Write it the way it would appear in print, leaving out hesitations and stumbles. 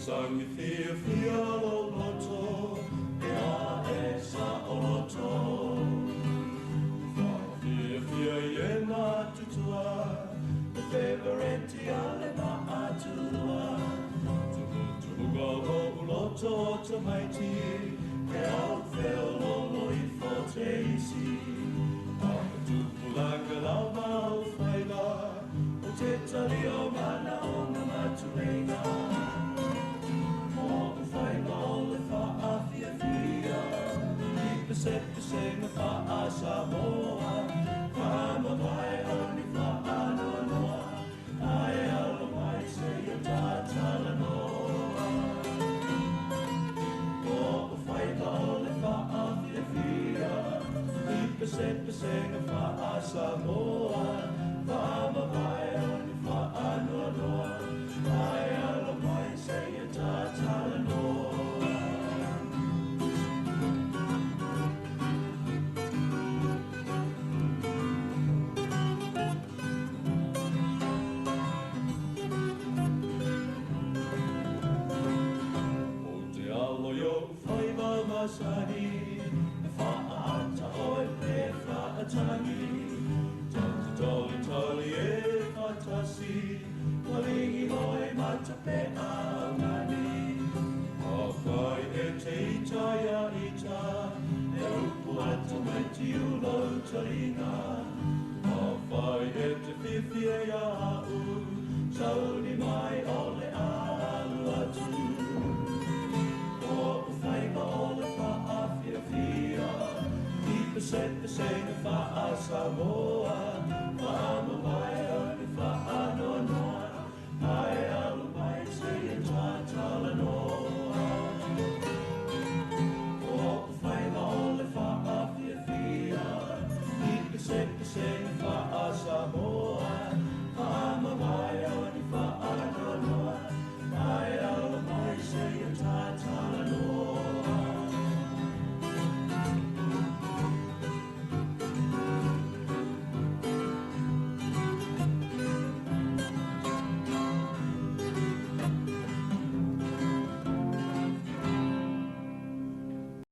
Sangi fia fia lo loto, e a e sa o loto. Fia fia ie matutua, e favorite ale maatua. Tumu tumu go loto tamaiti, e au feo lolo i fo te isi. Tupulanga lau mau whaiva, o te tali o mana o ngā matuenga. O whaiva o le whaafiafia, i pese pese ngā whaasamoa, whaamamae o ni whaanoanoa, ai alo mai se ia tātalanoa. O whaiva o le whaafiafia, i pese pese ngā whaasamoa, whaamamae o ni whaanoanoa, ai alo mai se ia tātalanoa. O te alo i o whaiva masani, e whaata oe pe whaatangi. Tau te toli toli e whatasi, walingi hoi mata pe